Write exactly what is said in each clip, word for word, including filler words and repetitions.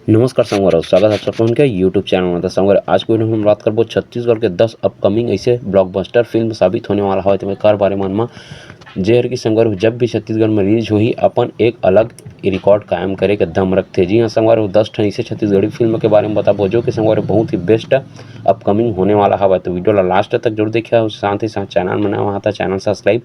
नमस्कार संगवारी हो, स्वागत है आप सबके YouTube चैनल में। तो संगवारी हो, आज के वीडियो में हम बात करबो छत्तीसगढ़ के दस अपकमिंग ऐसे ब्लॉकबस्टर फिल्म साबित होने वाला हवय, तेकर बारे मन में। जेहर की संगवारी हो, जब भी छत्तीसगढ़ में रिलीज होही, अपन एक अलग रिकॉर्ड कायम करे के दम रखथे। जी हाँ संगवारी हो, दस ठन ऐसे छत्तीसगढ़ी फिल्म के बारे में बताबो, जो कि संगवारी हो, बहुत ही बेस्ट अपकमिंग होने वाला हवय। तो वीडियो ला लास्ट तक जरूर देखिए और साथ ही साथ चैनल में नवा हव त चैनल सब्सक्राइब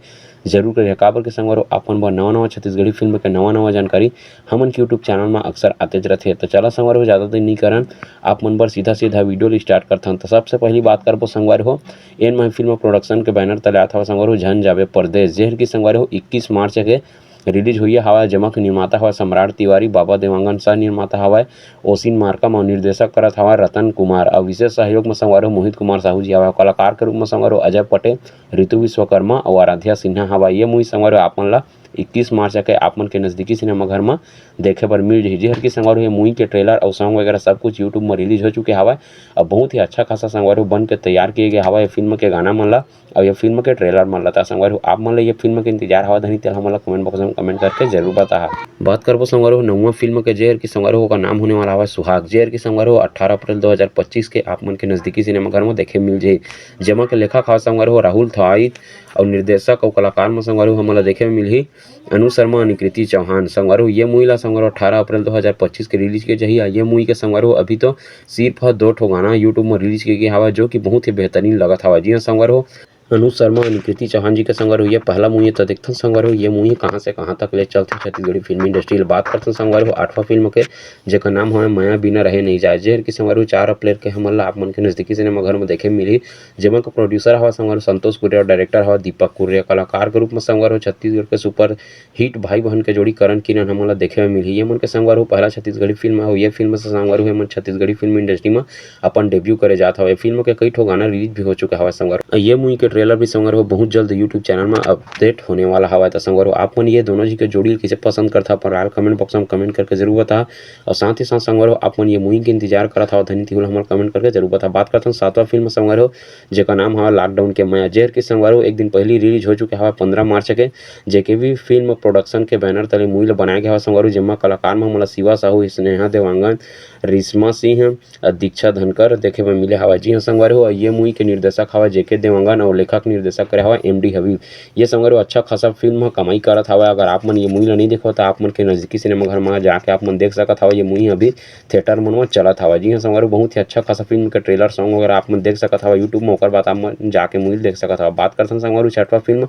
जरूर करिए, काबर के संगवारी हो, आप मन बर नवा नवा छत्तीसगढ़ी फिल्म के नवा नवा जानकारी हमन के YouTube चैनल में अक्सर आतेच रथे। तो चला संगवारी हो, ज़्यादा देर नहीं करन, आप मन बर सीधा सीधा वीडियो ल स्टार्ट करथन। तो सबसे पहली बात करबो संगवारी हो, एन माही फिल्म प्रोडक्शन के बैनर तले आत हवय संगवारी हो झन जाबे परदेस, जेहर की संगवारी हो इक्कीस मार्च के रिलीज होइया हवय, जेमा के निर्माता हवय सम्राट तिवारी, बाबा देवांगन सह निर्माता हवय ओसिन मार्कम अउ निर्देशक करत हवय रतन कुमार अउ विशेष सहयोग में संगवारी हो मोहित कुमार साहू जी हवय। कलाकार के रूप में संगवारी हो अजय पटेल, रितु विश्वकर्मा अउ आराध्या सिन्हा हवय। ये मूवी संगवारी हो आप मन ला इक्कीस मार्च के आप मन के नजदीकी सिनेमा घर में देखे बर मिल जही। जेहर की संगवारी हो ये मूवी के ट्रेलर अउ सॉन्ग वगैरह सब कुछ YouTube में रिलीज हो चुके हवय। अब बहुत ही अच्छा खासा संगवारी हो बन के तैयार किए गए हवय ये फिल्म के गाना मन ला अउ ये फिल्म के ट्रेलर मन ला। त संगवारी हो आप मन ला ये फिल्म के इंतजार हवय धनी, तेला हमन ला कमेंट बॉक्स में कमेंट करके जरूर बताहा। बात करबो संगवारी हो नवा फिल्म के, जेहर की संगवारी हो ओकर नाम होने वाला हवय सुहाग। जेहर की संगवारी हो अट्ठारह अप्रैल दो हज़ार पच्चीस के आप मन के नजदीकी सिनेमा घर में देखे मिल जही, जेमा के लेखक हवय संगवारी हो राहुल थवाइट अउ निर्देशक अउ कलाकार में संगवारी हो हमन ला देखे में मिलही अनु शर्मा, अनिकृति चौहान। संगवारी हो ये मूवी ला संगवारी हो अट्ठारह अप्रैल दो हज़ार पच्चीस के रिलीज के जही। ये मूवी के संगवारी हो अभी तो सिर्फ ह दो ठो गाना YouTube में रिलीज किए गए हवय, जो कि बहुत ही बेहतरीन लगत हवय। जी हाँ संगवारी हो, अनु शर्मा, अनिकृति चौहान जी के संगवारी हो ये पहला मूवी, तो देखथन संगवारी हो ये मूवी कहाँ से कहाँ तक ले चलथे छत्तीसगढ़ी फिल्म इंडस्ट्री। बात करथन संगवारी हो आठवां फिल्म के, जेकर नाम हवय मया बिना रहे नहीं जाए। जेहर की संगवारी हो चार अप्रैल के हमन ला आप मन के नजदीकी सिनेमा घर में देखे मिलही, जेमा के प्रोड्यूसर हवय संगवारी हो संतोष कुर्रे अउ डायरेक्टर हवय दीपक कुर्रे। कलाकार के रूप में संगवारी हो छत्तीसगढ़ के सुपर हिट भाई बहन के जोड़ी करण किरण हमन ला देखे में मिलही। ये मन के संगवारी हो पहला छत्तीसगढ़ी फिल्म अउ ये फिल्म से संगवारी हो ये मन छत्तीसगढ़ी फिल्म इंडस्ट्री में अपन डेब्यू करे जात हवय। फिल्म के कई ठो गाना रिलीज भी हो चुके हवय संगवारी हो। ये मूवी के ट्रेलर भी संगवारी हो बहुत जल्द YouTube चैनल में अपडेट होने वाला हवय। त संगवारी हो आप मन ये दोनों जी के जोड़ी ल कइसे पसंद करथा, अपन राय कमेंट बॉक्स में कमेंट करके जरूर बताहा। और साथ ही साथ संगवारी हो आप मन ये मूवी के इंतजार करत हव धनी, तेहू ला हमन कमेंट करके जरूर बताहा। बात करथन सातवां फिल्म संगवारी हो, जेकर नाम हवय लॉकडाउन के मया। जेहर की संगवारी हो एक दिन पहली रिलीज हो चुके हवय पन्द्रह मार्च के, जेके भी फिल्म प्रोडक्शन के बैनर तले मूवी ला बनाए गए हवय संगवारी हो, जेमा कलाकार में हमन ला शिवा साहू, स्नेहा देवांगन, रिश्मा सिंह, अ, दीक्षा धनकर देखे बर मिले हवय। जी हाँ संगवारी हो, ये मूवी के निर्देशक हवय जेके देवांगन अउ लेखक निर्देशक करे हवय एमडी हबीब। ये संगवारी हो अच्छा खासा फिल्म ह कमाई करत हवय। अगर आप मन ये मूवी ला नहीं देखो तो आप मन के नजदीकी सिनेमा घर में जाके आप मन देख सकत हवय। ये मूवी अभी थिएटर मन में चलत हवय। जी हाँ संगवारी हो, बहुत ही अच्छा खासा फिल्म के ट्रेलर सॉन्ग वगैरह आप मन देख सकत हवय YouTube में, ओकर बाद आप मन जाके मूवी देख सकत हवय। बात करथन संगवारी हो छठवां फिल्म,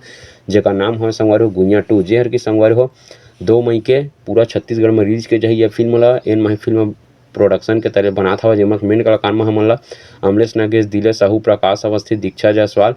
जेकर नाम हवय संगवारी हो गुइयां टू। जेहर की संगवारी हो दो मई के पूरा छत्तीसगढ़ में रिलीज के जाही ये फिल्म ला। एन माही फिल्म प्रोडक्शन के तले बनात हवय, जेमा मेन कलाकार में हमन ला अमलेश नागेश, दिलेश साहू, प्रकाश अवस्थी, दीक्षा जायसवाल,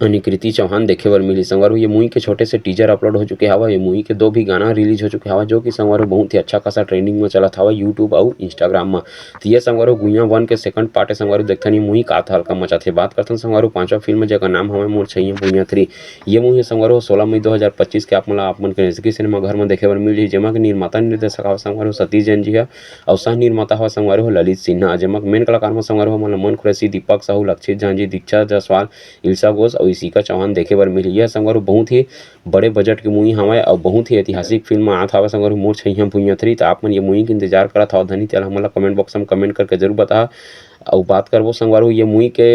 अनिकृति चौहान देखे बर मिली। संगवारी हो ये मूवी के छोटे से टीजर अपलोड हो चुके हवय। ये मूवी के दो भी गाना रिलीज हो चुके हवय, जो कि संगवारी हो बहुत ही अच्छा खासा ट्रेंडिंग में चलत हवय YouTube अउ Instagram में। तो ये संगवारी हो गुइयां वन के सेकंड पार्ट है संगवारी हो, देखथन ये मूवी का तहलका मचाथे। बात करथन संगवारी हो पांचवा फिल्म, जेकर नाम हवय मोर छैया भुइयां थ्री। ये मूवी संगवारी हो सोलह मई दो हज़ार पच्चीस के आप मन ला आप मन के नजदीकी सिनेमा घर में देखे बर मिल जाही, जेमा के निर्माता निर्देशक हवय संगवारी हो सतीश जैन जी ह अउ सह निर्माता हवय संगवारी हो ललित सिन्हा। जेमा के मेन कलाकार में संगवारी हो हमन ला मन कुरैशी, दीपक साहू, लक्षित झांझी, दीक्षा जायसवाल, इल्सा घोष अउ इशिका चौहान देखे बर मिलही। यह संगवारी हो बहुत ही बड़े बजट के मूवी हवय अउ बहुत ही ऐतिहासिक फिल्म आत हवय संगवारी हो मोर छैया भुइयां थ्री। त आप मन ये मूवी के इंतजार करत हव धनी, तेला हमन ला कमेंट बॉक्स में कमेंट करके जरूर बताहा। अउ बात करबो संगवारी हो ये मूवी के,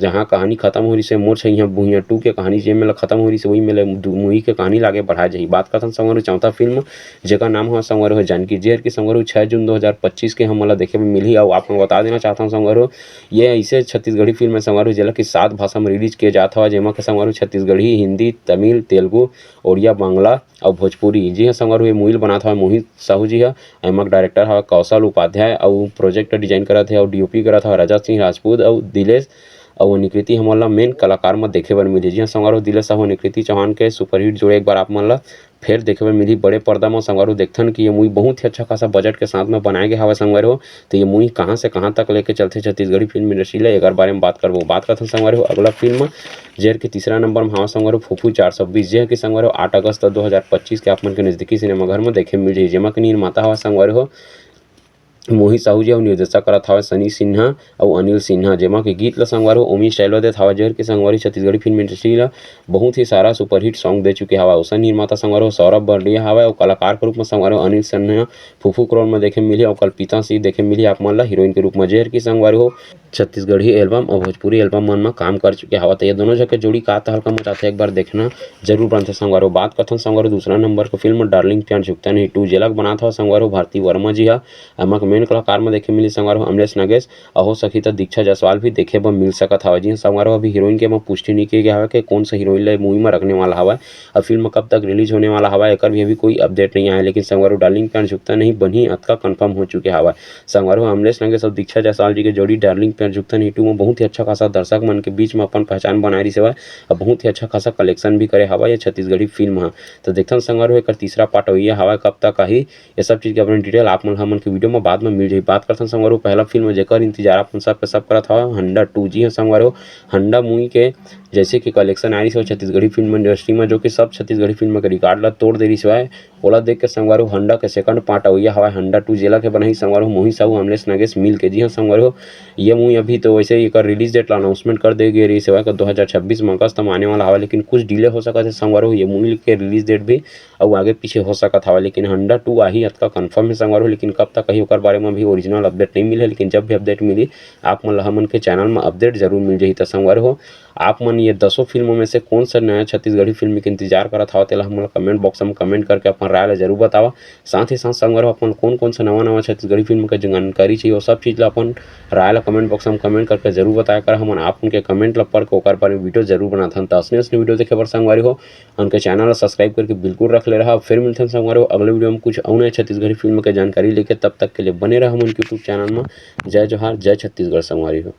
जहां कहानी खत्म हो रहिस हे मोर छैया भुइयां टू के कहानी, जे मेला खत्म हो रहिस हे, वही मेला दू-, मूवी के कहानी ला आगे बढ़ाए जाही। बात करथन संगवारी हो चौथा फिल्म, जेकर नाम हवय संगवारी हो जानकी। जेहर की संगवारी हो छह जून दो हज़ार पच्चीस के हमन ला देखे में मिलही। अउ आप मन बता देना चाहत हन संगवारी हो, ये ऐसे छत्तीसगढ़ी फिल्म है संगवारी हो, जेला कि सात भाषा में रिलीज किए जात हवय, जेमा के संगवारी हो छत्तीसगढ़ी, हिंदी, तमिल, तेलुगु, ओड़िया, बांग्ला अउ भोजपुरी। जी हाँ संगवारी हो, ये मूवी ल बनात हवय मोहित साहू जी ह। एमा डायरेक्टर हवय कौशल उपाध्याय अउ प्रोजेक्ट डिजाइन करत हे अउ डीओपी करत हवय राजा सिंह राजपूत अउ दिलेश अउ निकृति हमन ला मेन कलाकार म देखे बर मिलही। जी हाँ संगवारी हो, दिलेश साहू निकृति चौहान के सुपरहिट जोड़ी एक बार आप मन ला फेर देखे बर मिलही बड़े पर्दा म। संगवारी हो, देखथन कि ये मूवी बहुत ही अच्छा खासा बजट के साथ में बनाए गए हवय संगवारी हो। तो ये मूवी कहाँ से कहाँ तक लेके चलथे छत्तीसगढ़ी फिल्म इंडस्ट्री ला, एकर बारे में बात करबो। बात करथन संगवारी हो अगला फिल्म, जेहर के तीसरा नंबर में हवय संगवारी हो फूफू चार सौ बीस, जेहर के संगवारी हो आठ अगस्त दो हज़ार पच्चीस के आप मन के नजदीकी सिनेमा घर में देखे मिल जाही, जेमा के निर्माता हवय संगवारी हो मोहित साहू जी अउ निर्देशक करत हवय सनी सिन्हा अउ अनिल सिन्हा, जेमा के गीत ल संगवारी हो ओमी स्टाइल देत हवय, जेहर के संगवारी छत्तीसगढ़ी फिल्म इंडस्ट्री ल बहुत ही सारा सुपरहिट सॉन्ग दे चुके हवय। ओसन निर्माता संगवारी हो सौरभ बर्डिया हवय अउ कलाकार के रूप म संगवारी हो अनिल सिन्हा फूफू क्रोन म देखे मिलही अउ कल्पिता सिंह देखे मिलही आप मन ल हीरोइन के रूप म, जेहर की संगवारी हो छत्तीसगढ़ी एल्बम अउ भोजपुरी एल्बम मन म काम कर चुके हवय। त ये दोनों झन के जोड़ी का तहलका मचाथे, एक बार देखना जरूर बनथे संगवारी हो। बात करथन संगवारी हो दूसरा नंबर के फिल्म डार्लिंग प्यार झुकता नहीं टू, जेला बनात हवय संगवारी हो भारती वर्मा जी ह। एमा के मेन कलाकार म देखे मिली संगवारी हो अमलेश नागेश, अउ हो सकही त दीक्षा जायसवाल भी देखे बर मिल सकत हवय। जी हाँ संगवारी हो, अभी हीरोइन के एमा पुष्टि नइ किए गए हवय कि कौन सा हीरोइन ल मूवी म रखने वाला हवय। अब फिल्म कब तक रिलीज होने वाला हवय, एकर भी अभी कोई अपडेट नहीं आया है। लेकिन संगवारी हो डार्लिंग प्यार झुकता नहीं बनही, अतका कन्फर्म हो चुके हवय। संगवारी हो अमलेश नागेश अउ दीक्षा जायसवाल जी के जोड़ी डार्लिंग प्यार झुकता नहीं टू म बहुत ही अच्छा खासा दर्शक मन के बीच म अपन पहचान बनाए रिहिस हवय। अब बहुत ही अच्छा खासा कलेक्शन भी करे हवय ये छत्तीसगढ़ी फिल्म ह। तो देखथन संगवारी हो एकर तीसरा पार्ट अवइया हवय, कब तक आही, ये सब चीज के अपन डिटेल आप मन ल हमन के वीडियो म बाद म मिल जाही। बात करथन संगवारी हो पहला फिल्म जेकर इंतजार अपन सब के सब करत हवय हंडा टू। जी हाँ संगवारी हो, हंडा मूवी के जैसे कि कलेक्शन आए रिहिस हवय छत्तीसगढ़ी फिल्म इंडस्ट्री म, जो कि सब छत्तीसगढ़ी फिल्म के रिकॉर्ड ला तोड़ दे रिहिस हवय, ओला देख के संगवारी हो हंडा के सेकंड पार्ट अवइया हवय हंडा टू, जेला के बनाही संगवारी हो मोहित साहू अमलेश नागेश मिल के। जी हाँ संगवारी हो, ये मूवी अभी तो वैसे ही एकर रिलीज डेट ला अनाउंसमेंट कर दे गे रिहिस हवय कि दो हज़ार छब्बीस म अगस्त म आने वाला हवय, लेकिन कुछ डिले हो सकत हे संगवारी हो ये मूवी के रिलीज डेट भी अउ आगे पीछे हो सकत हवय, लेकिन हंडा टू आही अतका कन्फर्म हे संगवारी हो। लेकिन कब तक आही ओकर बारे म भी ओरिजिनल अपडेट नहीं मिले, लेकिन जब भी अपडेट मिली आप मन ल हमन के चैनल म अपडेट जरूर मिल जाही। त संगवारी हो आप मन ये दसों फिल्मों में से कौन सा नया छत्तीसगढ़ी फिल्म के इंतजार करत हव तेला हमन ल कमेंट बॉक्स म कमेंट करके अपन राय ल जरूर बतावा। साथ ही साथ संगवारी हो अपन कौन कौन सा नवा नवा छत्तीसगढ़ी फिल्म के जानकारी चाहिए वो सब चीज ल अपन राय ल कमेंट बॉक्स म कमेंट करके जरूर बताया कर। हमन आप मन के कमेंट ल पढ़ के ओकर बारे में वीडियो जरूर बनाथन। त असने असने वीडियो देखे बर संगवारी हो हमन के चैनल ल सब्सक्राइब करके बिल्कुल रख ले रहा। फिर मिलथन संगवारी हो अगले वीडियो में कुछ अउ नए छत्तीसगढ़ी फिल्म के जानकारी लेके। तब तक के लिए बने रहा हमन के यूट्यूब चैनल में। जय जोहार, जय छत्तीसगढ़ संगवारी हो।